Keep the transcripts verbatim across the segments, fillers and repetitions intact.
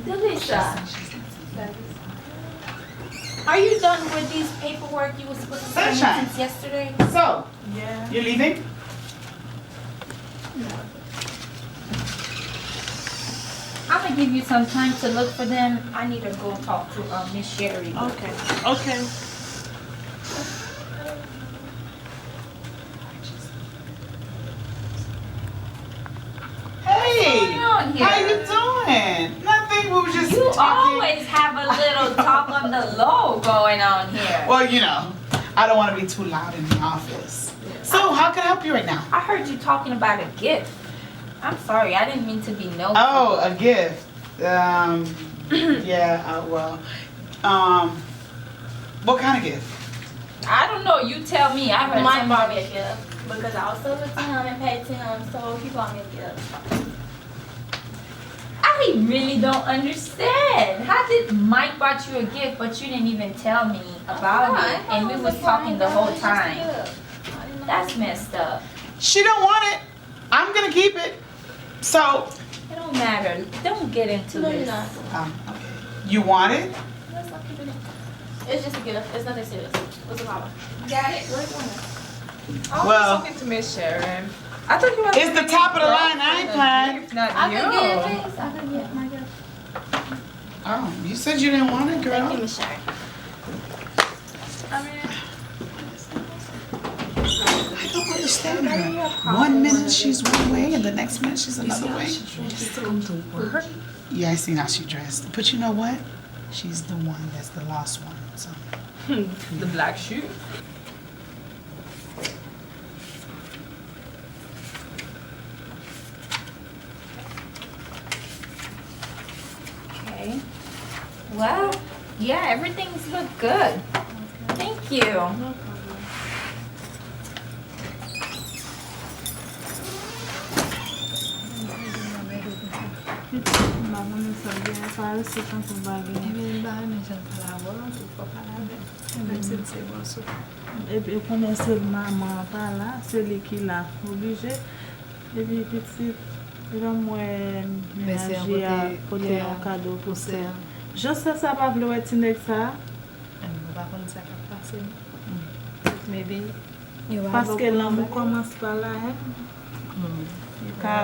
Delisa, are you done with these paperwork you were supposed to send me Sunshine. Since yesterday? So, yeah. You leaving? I'm gonna give you some time to look for them. I need to go talk to uh, Miss Sherry. Okay. Okay. Hey, what's going on here? How you doing? Nothing. We were just you talking. Always have a little talk on the low going on here. Well, you know, I don't want to be too loud in the office. So, how can I help you right now? I heard you talking about a gift. I'm sorry, I didn't mean to be nosy. Oh, a gift. Um, yeah, uh, well, um, what kind of gift? I don't know. You tell me. I heard Mike bought me a gift because I was so good to him and paid to him, so he bought me a gift. I really don't understand. How did Mike bought you a gift, but you didn't even tell me about it, and we was talking the whole time? That's messed up. She don't want it. I'm gonna keep it. So. It don't matter. Don't get into this. No, you're not. Oh, okay. You want it? Let's not keep it. It's just a gift. It's nothing serious. What's the problem? Got it. Where you want it? I was talking to Miss Sharon. I thought you were. It's the top of the line iPad. Not you. I could get things. I could get my gift. Oh, you said you didn't want it, girl. Thank you, Miss Sharon. I mean, I don't understand her. One minute she's one way and the next minute she's another way. She just come to work. Yeah, I seen how she dressed. But you know what? She's the one that's the lost one. So. The black shoe. Okay. Well, yeah, everything's look good. Thank you. M pa konnen sa gen, sa resi tankou bagay. Ebyen, m pa renmen jan l pale avè w lan tou, fò w pale avè l. Menm si l se bòs ou. Epi ou konnen se manman an pa la, se li ki la, oblije. Epi pitit, lè m wè mennaj li a pote yon kado pou sè l. Jan sè sa pa vle wè ti nèg sa. Mwen pa konn sa k ap pase non. Maybe. Paske lanmou kòmanse pa la, hein? Yo ka,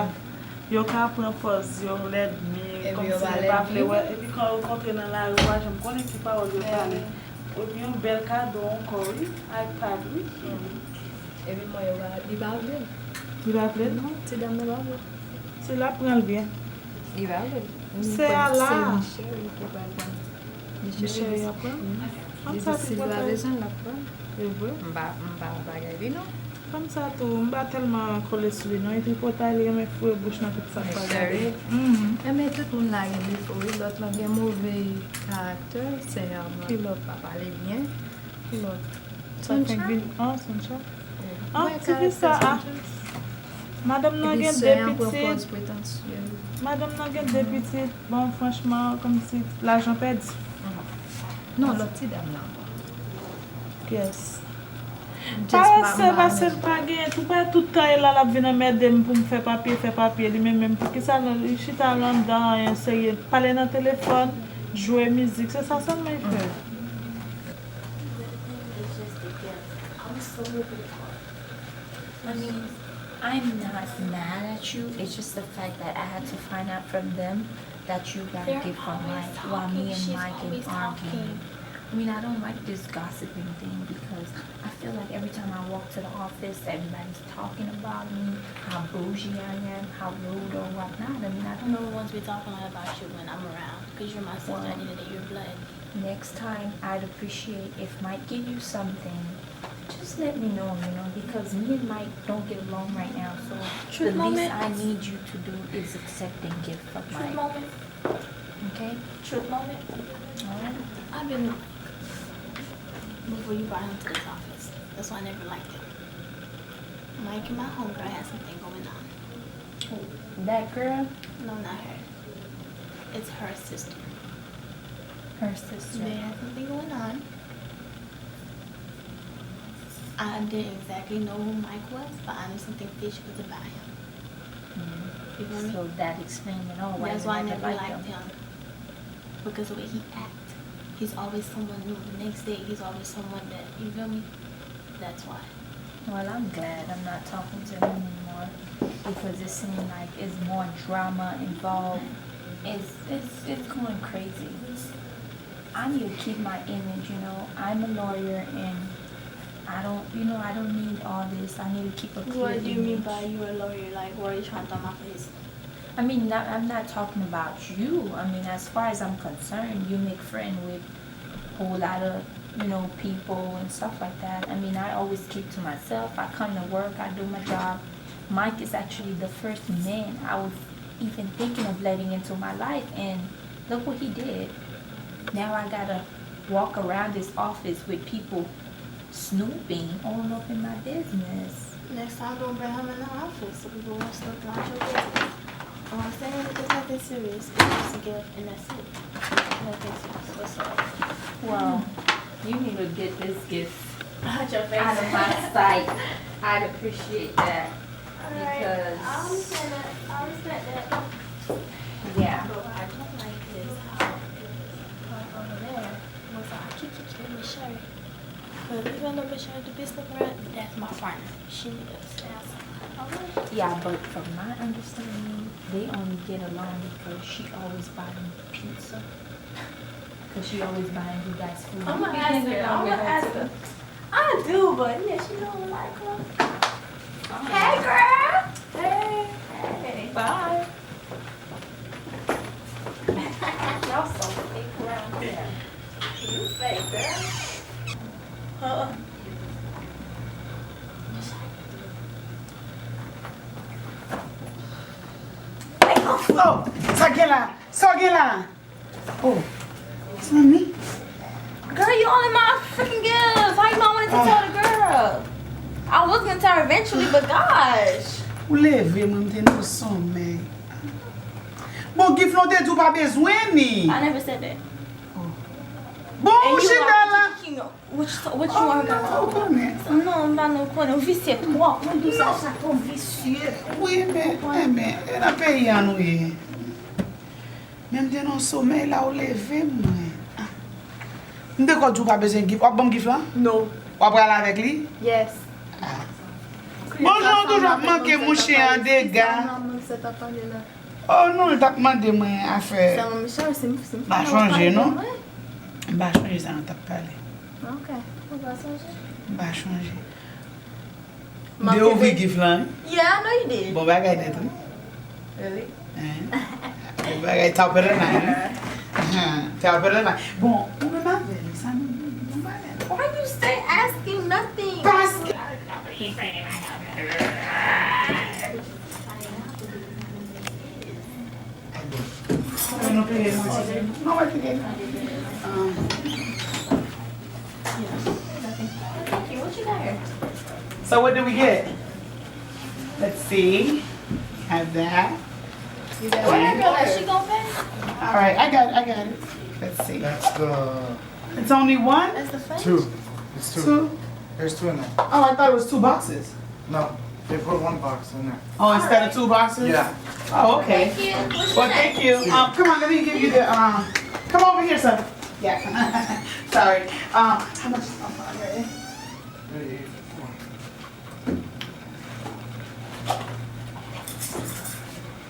yo ka pran pòz yo lènmi, kòmsi yo pa vle wè. Epi kan yo kontre nan lari, ou pa janm konnen ki pawòl yo pale. Epi yon bèl kado ankò, wi, iPad, wi. Epi mwen, yo pa, li pa vle. Li pa vle? Non, ti dam nan pa vle. Si l ap pran l byen. Li pa vle. Sè a la. Se Michel ki pral pran. Michel ap pran? Fanm sa tou pral pran. E vre? M pa, m pa bagay li non. Fanm sa tou, m pa tèlman kole sou li non. Li tripotay, li renmen foure bouch nan tout sa k pa gade. Enben tout moun la gen defo wi. Lòt lan gen move karaktè, sè Herman. Ki lòt? Pa pale byen. Ki lòt? Sa fenk vin an, Sunshine? An, ti fi sa a. Madanm nan gen de pitit. Madanm nan gen de pitit. Bon, franchman, kòmsi lajan pèdi. Non, lòt ti dam nan ankò. Kiyès? Parèse, pase l pa gen, tou pa tout tan e la l ap vin anmède m pou m fè papye, fè papye, li menm menm poukisa li chita anndan anyen serye, pale nan telefòn, jwe mizik, se sa sèlman li fè. It's just the gift. I'm so over the call. I mean, I'm not mad at you. It's just the fact that I had to find out from them that you got a gift from Mike while me and Mike is arguing. I mean, I don't like this gossiping thing because I feel like every time I walk to the office, everybody's talking about me, how bougie I am, how rude or whatnot. I mean, I don't know. No one wants to be talking about you when I'm around because you're my sister at the end of the day, you're blood. Next time, I'd appreciate if Mike give you something, just let me know, you know, because me and Mike don't get along right now. So the least I need you to do is accept and give from Mike. Truth moment. Okay? Truth moment. All right. I've been before you brought him to this office. That's why I never liked him. Mike and my homegirl had something going on. That girl? No, not her. It's her sister. Her sister. They had something going on. I didn't exactly know who Mike was, but I knew something fishy was about him. You feel me? So that explains it all why That's you why I never never liked liked him. Him. Because the way he act, he's always someone new. The next day, he's always someone that, you feel me? That's why. Well, I'm glad I'm not talking to him anymore because it seems like it's more drama involved. It's it's it's going crazy. I need to keep my image, you know. I'm a lawyer and I don't, you know, I don't need all this. I need to keep a clear What do you mean image. By you're a lawyer? Like, what are you trying to talk about? I mean, not, I'm not talking about you. I mean, as far as I'm concerned, you make friend with a whole lot of, you know, people and stuff like that. I mean, I always keep to myself. I come to work, I do my job. Mike is actually the first man I was even thinking of letting into my life, and look what he did. Now I gotta walk around this office with people snooping all up in my business. Next time, don't bring him in the office so people won't snoop in your business. All I'm saying is nothing serious. It's just a gift, and that's it. Nothing serious whatsoever. Well, you need to get this gift Out your face. out of my sight. I'd appreciate that Alright. because I understand that. I respect that. Yeah. But what I don't like is how her over there was like, I keep kicking Miss Sherry. But even though Miss Sherry do business around, that's my partner. She need to stay outside. Yeah, but from my understanding, they only get along because she always buy them pizza. Because she always buying you guys food. I'm You gonna be ask hanging her. out I'm with gonna her ask too. her. I do, but yeah, she don't like her. Hey, girl. Hey. Hey. Bye. Y'all so fake around here. You fake, girl. Uh-uh. Oh, sa gen la? Sa gen la? Oh, Samy. Girl, you all in my freaking gifts. How you not wanted to tell the girl? I was gonna tell her eventually, but gosh. Ou leve mwen, m te nan somèy. Bon, gif lan te di w pa bezwen ni. I never said that. Bon, ou chita la. Which, which one? Ou konnen. Non, m pa nan konnen. Ou visye twòp. Mwen di sa, sa twòp visye. Wi, men, men, e nan peyi an nou ye. Men m te nan somèy la, ou leve mwen. Ah. M te kwè w di w pa bezwen gif. W ap ban m gif lan? No. W ap pral avèk li? Yes. Bon, jan w toujou ap manke mouche an dega. Oh non, l t ap mande mwen afè. Pa chonje, non? M pa chonje sa nou t ap pale. Ok. Ou pa sonje? M pa chonje. M te ouvri gif lan, wi. Yeah, I know you did. Bon bagay nèt, wi. Really? Bon bagay, top of the line, wi. Top of the line. Bon, ou menm avè l, sa nou bon bagay. Why you stay asking nothing? Paske So what do we get? Let's see. We have that. Where that girl at? She gon' pay? All right, I got it, I got it. Let's see. That's the It's only one? That's the French? Two. It's two. Two? There's two in there. Oh, I thought it was two boxes. No, they put one box in there. Oh, instead of two boxes? Yeah. Oh, okay. Thank you. What's Well, your thank name? You. Um, come on, let me give you the, um, come over here, sir. Yeah. Sorry. Um, how much? I'm sorry.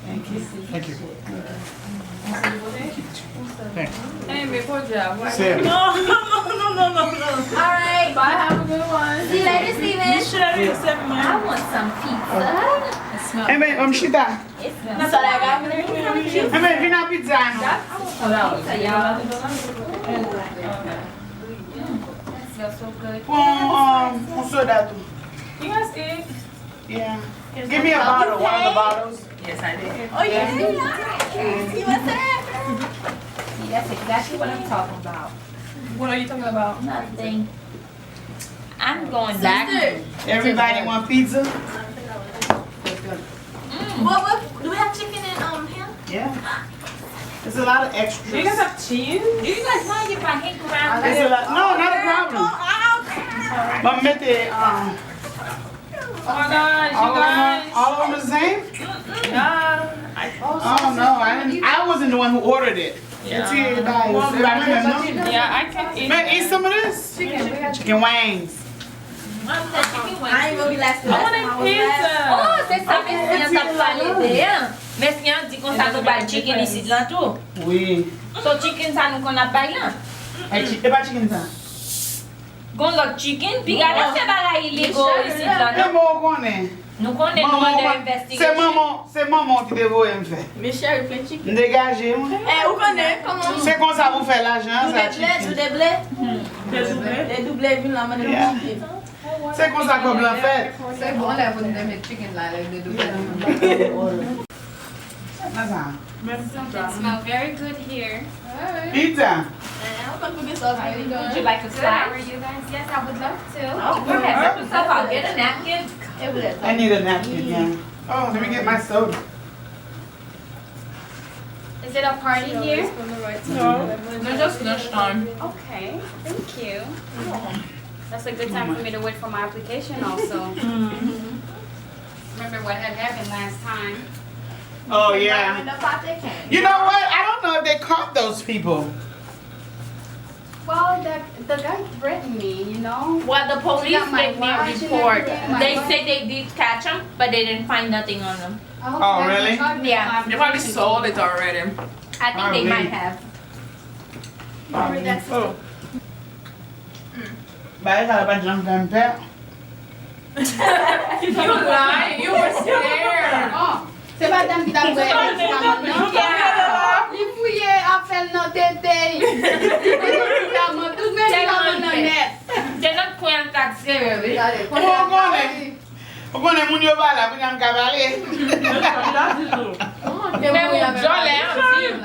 Thank you. Thank you. Hey, men podyab. Same. No, no, no, no, no, no, no. All right. Bye. Have a good one. See you later, Steven. Michelle, se mwen. I want some pizza. Enben, um, chita. It's not that I got Enben, vin a pizza nou. Pizza, y'all. That smells so good. Pran um, yon soda tou. You guys eat? Yeah. Give me a bottle, one of the bottles. Yes, I did. Oh, yeah. You must have. See, that's exactly what I'm talking about. What are you talking about? Nothing. I'm going back. Sister. Everybody want pizza? What, what? Do we have chicken and um ham? Yeah. There's a lot of extras. You guys have cheese? Do you guys mind if I hang around? There's a lot. No, not a problem. Oh, okay. Mwen mete um, Oh my gosh, you guys. All of them the same? Yeah. I Oh no, I didn't. I wasn't the one who ordered it. Yeah. Ti ba yo, se pa mwen menm non. Yeah, I can eat. Man, eat some of this. Chicken, we got Chicken wings. I ain't gonna be last I want a pizza. Oh, se sa mesye an t ap pale de an. Mesye an di konsa nou bay chicken isit lan tou. Wi. So chicken sa nou konn ap bay lan. E chi- e pa chicken sa. Gon lòt chicken, piga nan se bagay illegal isit lan. E mwen ou konnen. Nou konnen nou Manman under ou konnen. Se investigation. Manman, se manman ou ki te voye m fè. Michel, plen chicken. M degaje mwen. Eh, ou konnen kòman? Se konsa pou fè lajan an Doble sa ble, chicken. doble ble. Dedouble. Dedouble vin la mande Yeah. chicken. Se konsa kòb lan fèt. Se bon lè pou nou te met chicken la, lè de double. Masa. It smell very good here. Pizza. Eh, ou konn pou gen sòs. How you Would you doing? Like a Good, how are slice? You guys? Yes, I would love to. Oh, perfect. Get a napkin. I need a napkin, yeah. Oh, let me get my soda. Is it a party here? No. No, just lunchtime. Okay, thank you. That's a good time for me to wait for my application also. Remember what had happened last time. Oh yeah. You know what? I don't know if they caught those people. Well, the, the guy threatened me, you know. Well, the police Got my gave me a watch and report. Everything, my They watch. Say they did catch him, but they didn't find nothing on him. I hope Oh, he really? hasn't charged me Yeah. with my They probably application. Sold it already. I think they Alright. Might have. Oh. Bagay sa yo pa t janm fè m pè. You lying. You were scared. Oh, se pa dam ki t ap voye medikaman nan. Li fouye afè l nan tete. Medikaman, tout medikaman nan nèt. Te nan kwen l t ap sere, wi. Gade, Ou konnen. Ou konnen moun yo pa la pou nan ka pale. Men moun djòlè anpil.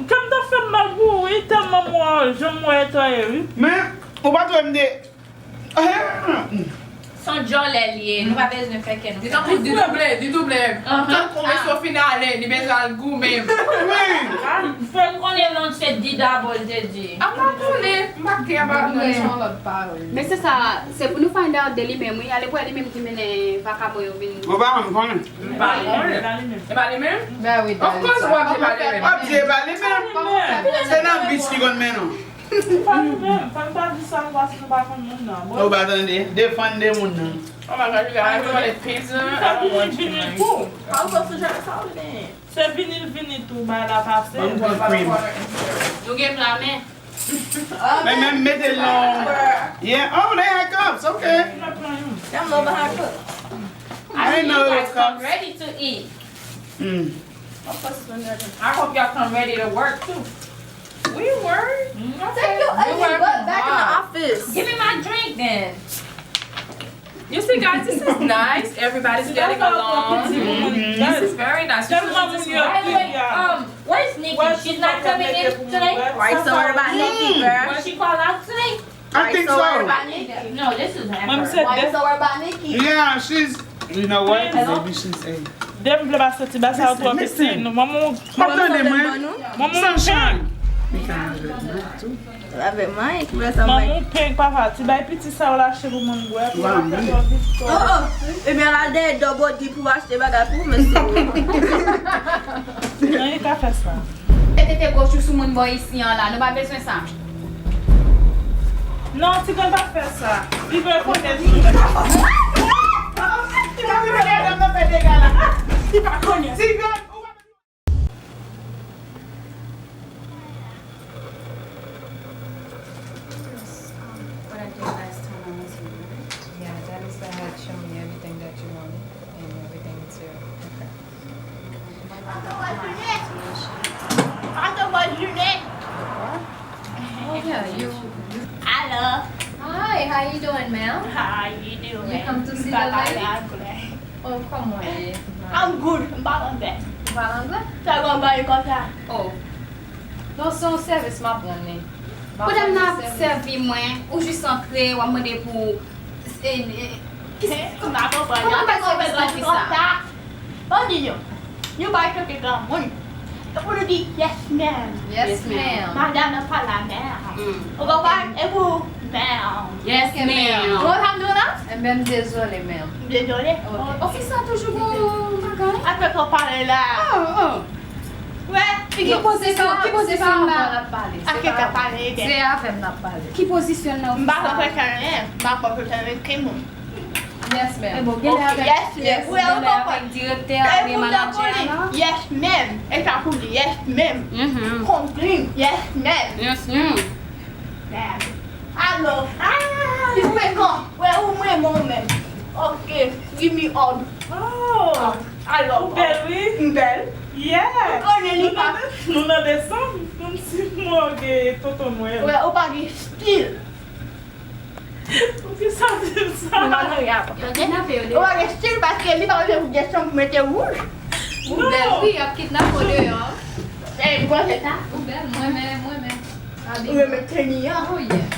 Kè m ta fè m mal pou ou, wi, tèlman mwen, jan m wè etan ye, wi. Men, ou pa twè m de. Se yon djòlè li ye, nou pa bezwen fè kè nou. Di tankou di double, di double. Aham. Tankou mesye w fin ale, li bezwen al goumen. Wi. Fè m konnen non se di dabò l te di. A pa konnen, m pa gen pa konnen. Men se sa, se pou nou find out de li menm, wi. Ale pou li menm ki mennen vakabon yo vin. Ou pa menm konnen. M pa konnen. E pa li menm? Ben wi, Of course, w ap di pa li menm. W ap di e pa li menm. Se nan beach li konn mennen w. Pa nou menm, fò n pa di sa nou pa, si nou pa konn moun nan. Ou pa tande, defann de moun nan. Oh my God, you guys, I want a pizza. I don't want you, man. Tou. How close to Jefferson we been? Se vini l vini tou, bay la pase. Ban m pran cream. Nou gen pla men. Men menm mete l nan. Yeah, oh, they had cups, okay. Mwen pran yon. Them love her cook. I didn't know it was Come cups. Ready to eat. Mm. Of course, it's been there. I hope y'all come ready to work too. We were. Thank you, Amy. Go back in the office. Give me my drink then. You see, guys, this is nice. Everybody's getting along. This is very nice. You Tèlman moun see, yo By the way, kit ya. Um, where's Nikki? She's not coming in today? Why you so worried about Nikki, girl? Was she called out today? I think so. Why you so worried about Nikki? No, this is Mwen Amber. se Why you de. So worried about Nikki? Yeah, she's, you know what? Maybe she's a. Dem vle pase ti bagay sa yo twò piti. Nou, manman, Mwen tande mwen. Manman, Sunshine. Avec Mike, where's the Manman, Mike? ou peng papa, ti bay piti sa yo lache pou moun bwè. Pou Wow. lache pou vit. Oh, oh. Ebyen, la dèyè dòbò di pou achte bagay pou mesye. Nan, li ka fè sa. Mete tete goch ou sou moun bò isi an la, nou pa bezwen sa. Non, ti grann pa fè sa. Li vle konnen sou. Ti grann, ou pa konnen. Ti grann, ou pa What I did last time I was here, right? Yeah, that is the head showing you everything that you wanted and everything to prepare. Oh, yeah, you. Hello. Hi, how you doing, ma'am? How you doing? You come to see the lady? Oh, kòman w ye? I'm good. M pa anglè. Ou pale anglè? Sa gwa bay konsa. Oh. Non, se yon sèvis m ap rann li. Pandan n ap sèvi mwen, ou jis antre, w ap mande pou. E, e, M pa konprann. Yo fè sèvis konsa. Mwen di nou, nou bay tande granmoun. E pou nou di, yes, ma'am. Yes, ma'am. Madanm nan pa la, ma'am. Ou konprann? E pou ma'am. Yes, ma'am. Ou konn sa m di w la? M dezole, men. Dezole? Ofisa toujou bon bagay. Apre sa w pale la. Wè, ki pozisyon, ki pozisyon n ap pale? Se avè m n ap pale. Ki pozisyon nan ofisa? M pa konprann anyen. M pa konprann anyen. Ki moun? Yes, ma'am. Yes, ma'am. Wè, ou konprann. Direktè a, manadjè a. Yes, ma'am. E sa pou di, yes, ma'am. Konprann, yes, ma'am. Yes, ma'am. Alo. Li frekan. Wè, ou mwen, mwen menm. Ok, give me hug. Alo. Ou bèl, wi. M bèl. Yeah. Ou konnen li pa. Nou nan desanm. Kòmsi mwen gen tonton Nwèl. Wè, ou pa gen stil. Poukisa w di m sa? Ou pa gen stil paske li pa vle pou gen chanm pou mete wouj. Ou bèl, wi, y ap kidnape w deyò. Ou bèl, mwen menm, mwen menm. Ou renmen teni an.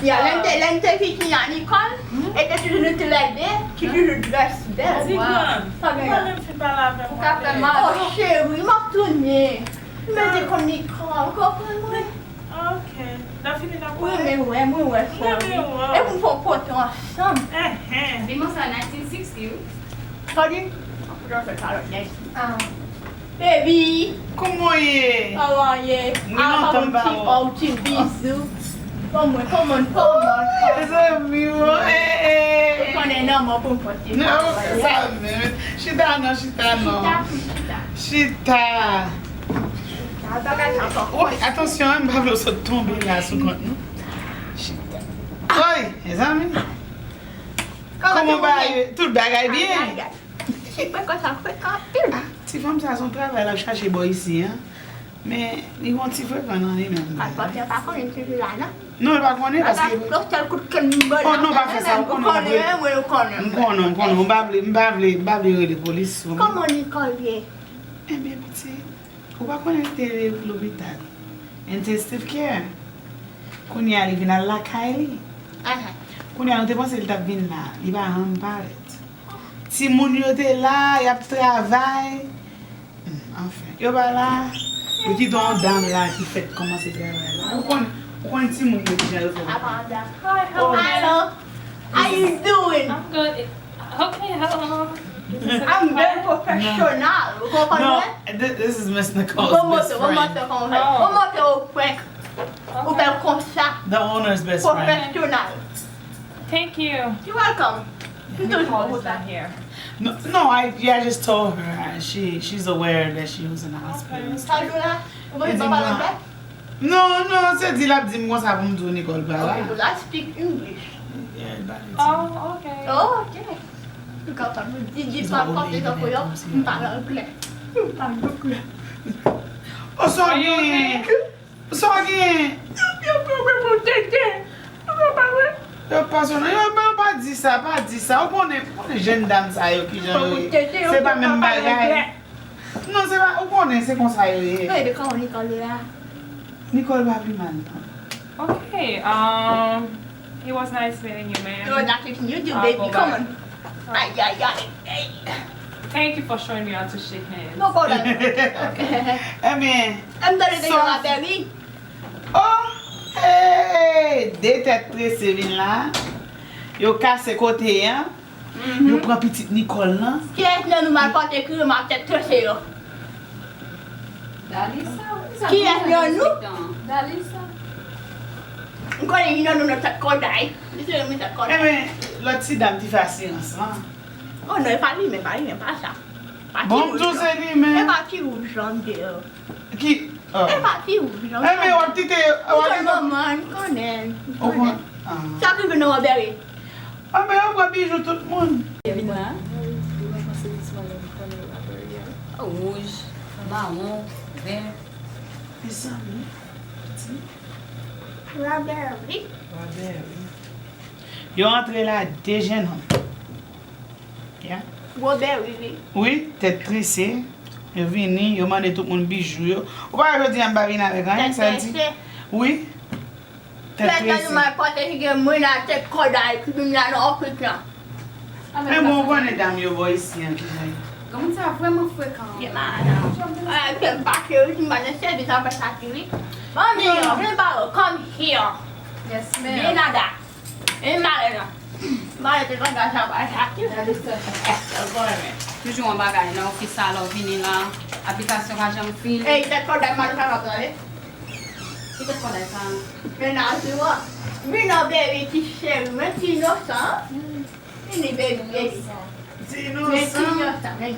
Ya, lè n te, lè n te piti a, Nicole, e te toujou nou toulède ki toujou dress bèl. Ti grann, ou pa menm fin pale avè m. Ou ka fè mal. Oh, cheri, m ap tounen. Mwen te konn Nicole, ou konprann mwen? Ok. N ap fini n ap pale. Wi, men wè, mwen wè sa, wi. E pou n fè yon foto ansanm. Enhen. Vin montre sa nineteen sixty, wi. Sa w di? Yon foto ansanm sa lòt nèg. Baby. Kòman w ye? Kòman w ye? Mwen lontan m pa wè w. Ti bizou. Kòman, kòman, kòman? Mezanmi, w, eh, eh. Ou konnen nòmal pou m pote. Non, sa menm. Chita non, chita non. Chita, chita. Chita. Woy, atansyon, m pa vle w sot tonbe la sou kont nou. Chita. Woy, mezanmi. Kòman w ye? Tout bagay byen? Ti frekan sa frekan anpil. Ah, ti fanm sa se yon travay l ap chache bò isi an. Men, li gon ti frekan nan li menm. Patwòp, yo pa konnen toujou la, non? Non, li pa konnen paske. Yon sèl kout ke m ba l. Oh, non, pa fè sa, ou konnen. Ou konnen, mwen, ou konnen. M konnen, m konnen. M pa vle, m pa vle, m pa vle rele polis. Kòman Nicole ye? Ebyen, pitit, ou pa konnen l te lopital. Intensive care. Kounye a, li vin al lakay li. Kounye a, nou te panse li t ap vin la. Li pa janm parèt. Timoun yo te la, y ap travay. Hmm, anfen, yo pa la. Yo kite yon dam la ki fèk kòmanse travay la. Ou konn, ou konn timoun yo kijan yo fè. Amanda. Hi, how are you? How you doing? I'm good. Okay, hello. I'm very professional. Ou konprann mwen? No, this is Miss Nicole's best friend. Bon moto, bon moto, bon moto, prank. Ou fè l konsa. The owner's best friend. Professional. Thank you. You're welcome. Nicole is not here. No, no, I, yeah, I just told her. Uh, she, she's aware that she was in the hospital. Sa l di w la? Ou pa pale anglè? Non, non, se di l ap di m konsa pou m di w Nicole pa la. Okay, well, I speak English. Yeah, but it's... Oh, okay. Oh, okay. Ou kapab di, di pa pale tankou yo, m pale anglè. M pale anglè. Oh, sorry. Sa w gen? Yo pa sou nan, yo pa, pa di sa, pa di sa. Ou konnen, ou konnen jèn dam sa yo kijan yo ye. Se pa menm bagay. Non, se pa, ou konnen se konsa yo ye. Nicole pa pi mal non. Okay, um, it was nice meeting you, ma'am. It was nice meeting you too, baby. Come on. Ay, ay, ay, ay. Thank you for showing me how to shake hands. No problem. Ebyen, M tande te gen yon apèl, wi. Oh, hey, de tèt trese vin la. Yo kase kote an. Yo pran pitit Nicole lan. Kiyès nan nou malpòte ki renmen ak tèt trese yo? Dalisa, wi. Kiyès nan nou? Dalisa. M konnen youn nan nou nan tèt kòday. Li se renmen tèt kòday. Ebyen, lòt ti dam ki fè asirans lan. Oh non, e pa li menm, pa li menm, pa sa. Bon, m di w se li menm. E pa ti wouj lan m te. Ki? Oh. E pa ti wouj lan. Ebyen, w ap kite, w ap kite. Manman, m konnen, m konnen. Sa ki vin nan Robert. Anben, yo pran bijou tout moun. Vin la. Wouj, mawon, vè. Mezanmi, piti. Robert, wi. Robert, wi. Yo antre la, de jennonm. Yeah. Robert, wi, wi. Wi, tèt trese. Yo vini, yo mande tout moun bijou yo. Ou pa wè jodi a m pa vin avèk anyen, sa l di? Tèt trese. Wi. Tèt trese. Tèt trese. Malpòte ki gen moun a tèt kòday ki vin la nan Afrik lan. Men bon, ou konnen dam yo bò isi an kijan ye. Granmoun sa vrèman frekan. Ye madan. Ay, ke m pa cheri, m pa nan sèvis avèk sa ki ri. Come here, vin ba yo, come here. Yes, ma'am. Vin nada. Vin mare la. Mwen te konn sa pa sa. Toujou yon bagay nan ofis sa, lè w vini la, aplikasyon pa janm fin. Ey, tèt kòdèy mal kapab tande. Ki tèt kòdèy sa? Mennaj ou an. Vin non, baby, ti cheri, men ti inosan. Vini, baby, baby. Ti inosan. Men ti inosan, men.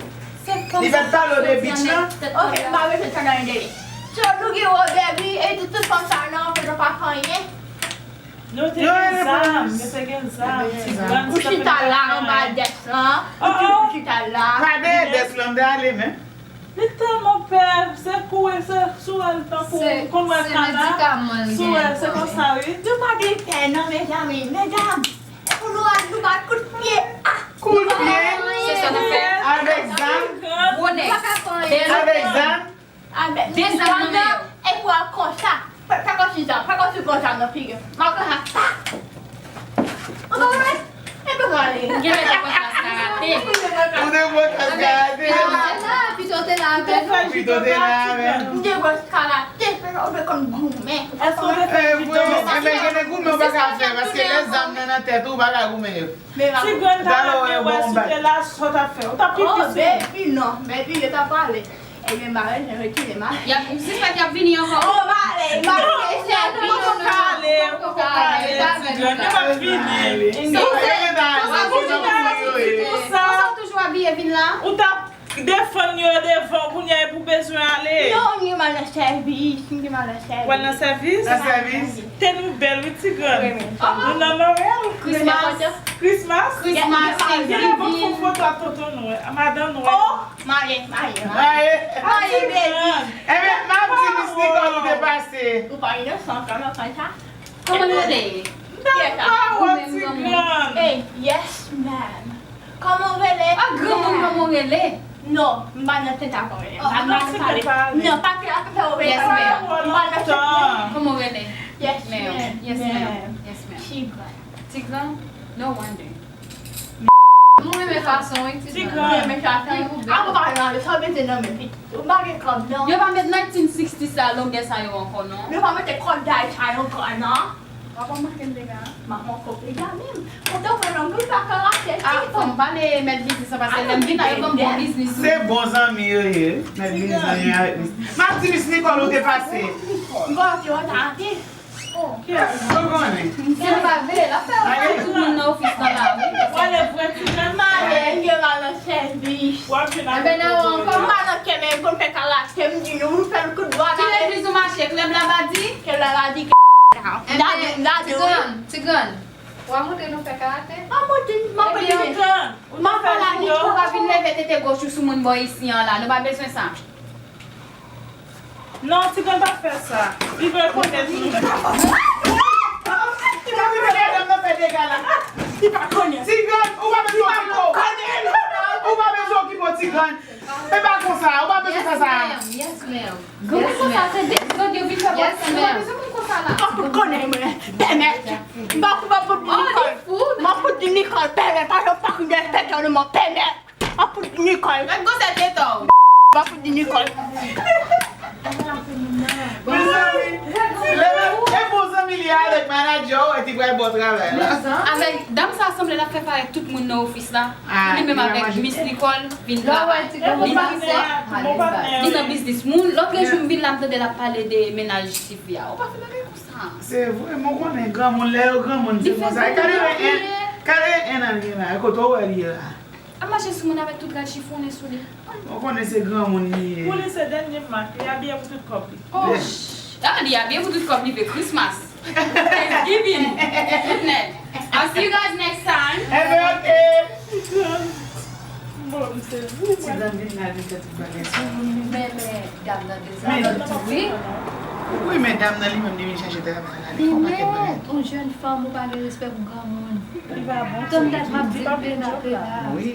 Li pa t pale w de bitch lan? Ok, m pa bezwen tande anyen de li. So, nou gen wò, baby, e tout, tout fanm sa non, pou nou pa fè anyen. Nou te gen zam, nou te gen zam. Ti grann, ou chita la anba dès lan. Ou chita la. Pa dèyè dès lan, m te ale menm. Li tèlman pè, se kouri, se sou wè l tankou, konn wè kana, sou wè, se konsa wi. Nou pa gen pè non, mezanmi, medam. Pou nou al, nou bat kout pye. Ah, kout pye? Se sa nou fè. Avèk zam? Gwo nèg. Avèk zam? Avèk de zam nan men yo. E pou al konsa. Fè, fè kòmsi zam, fè kòmsi gon zam nan figi. Mwen konsa, pa! Ou konprann? E pou pale. Gen lè te pran klas karate. Ou te pran klas karate? Pito te la avè nou. Pito te la avè nou. M te pran karate, fè ou te konn goumen. Èske ou te fè judo? Ebyen, gen de goumen ou pa ka fè, paske lè zam nan nan tèt ou, ou pa ka goumen yo. Ti grann ta renmen wè si te la, sa w t ap fè? Ou t ap pipi sou li. Oh, baby, non. Baby, yo t ap pale. Ebyen, m pa renmen retire m ale. Y ap, m sispèk y ap vini ankò. Oh, m ale, m ale, cheri. Ou poko ka ale, ou poko ka ale, ti grann. Yo p ap vini. Konsa w toujou abiye vin la? Ou t ap defann yo devan w, kounye a epi w bezwen ale. Non, m gen mal nan sèvis, m gen mal nan sèvis. W al nan sèvis? Nan sèvis? Te nou bèl wi, ti grann. Nou nan Noël? Christmas. Christmas? Christmas, Thanksgiving. Gen lè pou fè foto ak tonton nou, madanm nou. Oh, maye, maye, maye. Maye, baby. Ebyen, m ap di Miss Nicole ou te pase. Ou pa inosan kanmenm konsa. Kòman nou rele? M ta pa wè ti grann. Hey, yes, ma'am. Kòman w rele? Ah, granmoun, kòman w rele? Non, m pa nan tenta kòman w rele. M pa nan pale. Non, pa ke ap fè w rele. Yes, ma'am. M pa nan tenta. Kòman w rele? Yes, ma'am. Yes, ma'am. Yes, ma'am. Ti grann. Ti grann? No wonder. Mwen renmen fason w wi, ti grann. Mwen renmen fason w. Avan pa rale, sa w mete nan men pitit ou. M pa gen kòb, non. Yo pa met nineteen sixty sa, longè sa yo ankò, non. Yo pa mete kòb day sa yo ankò, non. W ap remake m dega a? M ap manke w dega menm. Ou te pran nan group la karate, ah, ti fò m pale mèt biznis lan, paske lè m vin la, yo ban m bon biznis wi. Se bon zanmi yo ye, mèt biznis lan ye avèk Miss. M ap di Miss Nicole ou te pase. M konnen w ta ate. Ou konnen. Si nou pa veye, l ap fè w wè tout moun nan ofis lan la wi. Wale vre ti grann. M ale, m gen mal nan sèvis. W ap vin avèk. Enben, nan ou ankò. M pa nan kè, men m konn fè karate, m di nou, m fè l kout dwa. Ki legliz ou mache? Klèb Labadi? Klèb Labadi. Enben, ti grann, ti grann. W a montre nou fè karate? M ap montre, m ap montre. M ap pale avè w. Ou pa vin leve tete goch ou sou moun bò isi an la. Nou pa bezwen sa. Non, ti grann pa fè sa. Li vle konnen nou. Ti grann, ou pa bezwen okipe w. Ou pa bezwen okipe w, ti grann. E pa konsa, ou pa bezwen fè sa. Yes, ma'am. Yes, ma'am. Granmoun konsa, se de zòd yo vin fè bò ti grann. Ou pa bezwen moun konsa la. M ap fout konnen mwen. Pèmèt. M ap fout, m ap fout Nicole. M ap fout Nicole. Pèmèt. Pa janm pa konnen pèmèt. M ap fout Nicole. Gad gwosè tete w. M ap fout Nicole. Mezanmi, lè e bon zanmi li avèk manadjè w, e ti pral bon travay la. Avèk dam sa sanble l ap fè parèt tout moun nan ofis la. Li menm avèk Miss Nicole vin travay. Li nan biznis moun. Lòt jou m vin la, m tande l ap pale de mennaj tifi a. Ou pa fè bagay konsa. Se vre, mwen konnen granmoun, lè yo granmoun, se konsa. Kade en, kade en an gen la, kote w wè li ye la? Ap mache sou moun avèk tout rad chifonnen sou li. Ou konnen se granmoun li ye. Pou li se dènye mak, li abiye pou tout kòb li. Oh, ah, li abiye pou tout kòb li, pe Christmas, Thanksgiving, tout nèt. I'll see you guys next time. Enben, ok. Bon, m sezi. Ti grann vin la, vin fè tout bagay sou moun li. Men, men, dam nan dezabitye wi. Wi, men dam nan li menm, li vin chache travay la, li fè yon pakèt bagay. Men yon jèn fanm, ou pa gen respè pou granmoun. Li pa bon. Tann dat m ap di l pena, pena. Wi.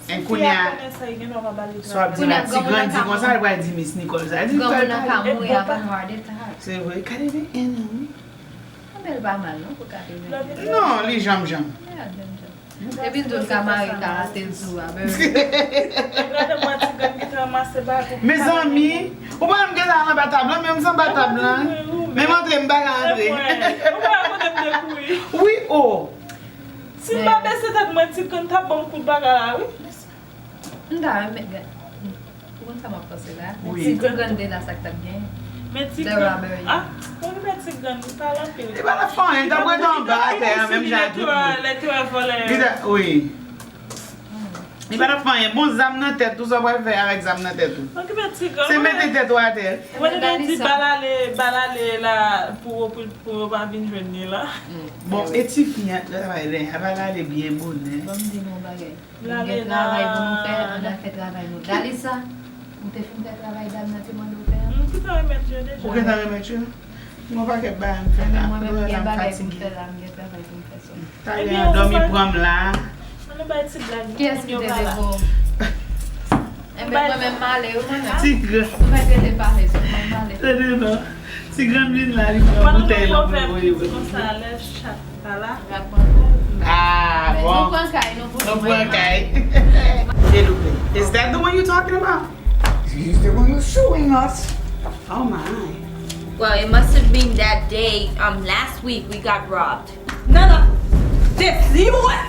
E kounye a, si w ap di la, ti grann di konsa, li pral di Miss Nicole sa. Granmoun nan ka mouri avan nou al deta. Se vre, katreven en an, wi. Anben, l pa mal, non, pou katreven en an. Non, li janm, janm. Li al janm, janm. Epi tou, l ka mare karate l sou a, men. Gade mwen, ti grann ki te ranmase bagay pou. Mezanmi, ou pa menm gen sa anba tab lan, men m se anba tab lan. Men m antre, m pa ka antre. Ou pa kote m te kouri. Wi, o. Si m pa bese tèt mwen, Ti Grann t ap ban m kout bagay la, wi. M ta renmen gade. Ou konn sa m ap panse la? Wi. Si Ti Grann te la, sa k t ap genyen? Men Ti The Grann. Robbery. Ah, mwen ki fè Ti Grann, li pale anpil. Li pa t ap fè anyen, li t ap rete anba atè a, menm jan ak tout moun. Lè te wè vòlè. Li ta, wi. Li pa t ap fè anyen. Bon, zam nan tèt ou, sa w pral fè avèk zam nan tèt ou? Mwen ki fè Ti Grann. Se mete tèt ou atè. Mwen te di bal ale, bal ale la pou, pou, pou yo pa vin jwenn li la. Bon, e ti fi an, travay lè, a pral ale byen bonè. Ban m di nou yon bagay. Nou Lale gen travay pou nou la. Fè, ann al fè travay nou. Dalisa, ou te fin fè travay dam nan te mande w fè an? M gentan remèt yo deja. Ou gentan remèt yo? Mwen pa kèt bagay m fè la. Mwen menm gen Mwen bagay pou m fatige. Fè la, m gen travay pou m fè sou. Talè a dòmi pran m la. Ann bay ti blag. Kiyès ki te leve w? Enben, mwen menm m ale, wi, mwen menm. Ti Grann. Ou mèt rete pale, se mwen m ale. Tande non. Ti Grann vin la, li pran boutèy lan pou l voye. Konsa lè chat pa la. Rat manke. Ah, Nou bon. Pran kay, nou pou Nou pran kay. Eloupe. Is that the one you talking about? He's the one who's suing us. Oh my. Well, it must have been that day, um, last week we got robbed. Nana, this, you what?